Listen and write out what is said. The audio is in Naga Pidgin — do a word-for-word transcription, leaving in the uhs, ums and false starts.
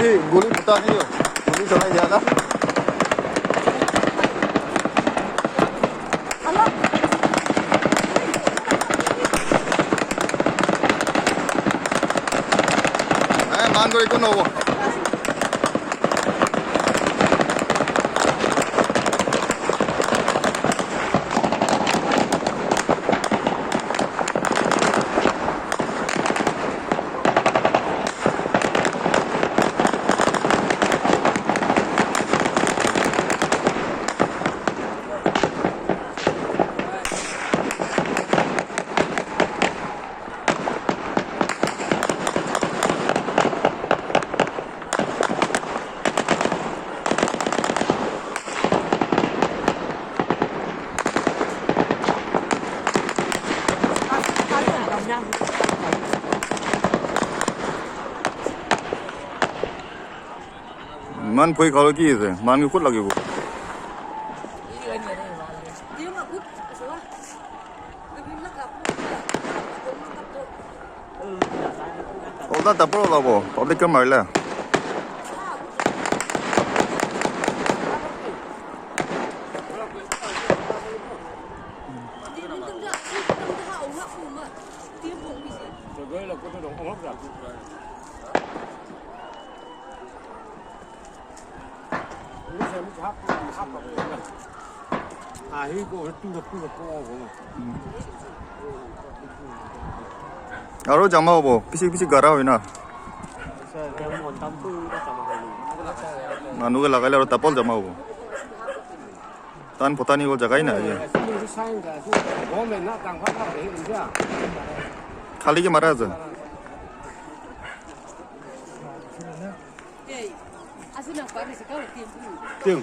Guli phuta nahi ho. Guli chalai diya na. Eh, man kori ko nobo. Iman koi khalo ki ase? Man ki kot lagibo? Olta tapor olabo. Public ke marile. Aro jama hobo, bishi bishi gara hoina. Manu ke lagai le aro tapol jama hobo. Tan potani ko jaga hi nai. Khali ke mara ase. Tim.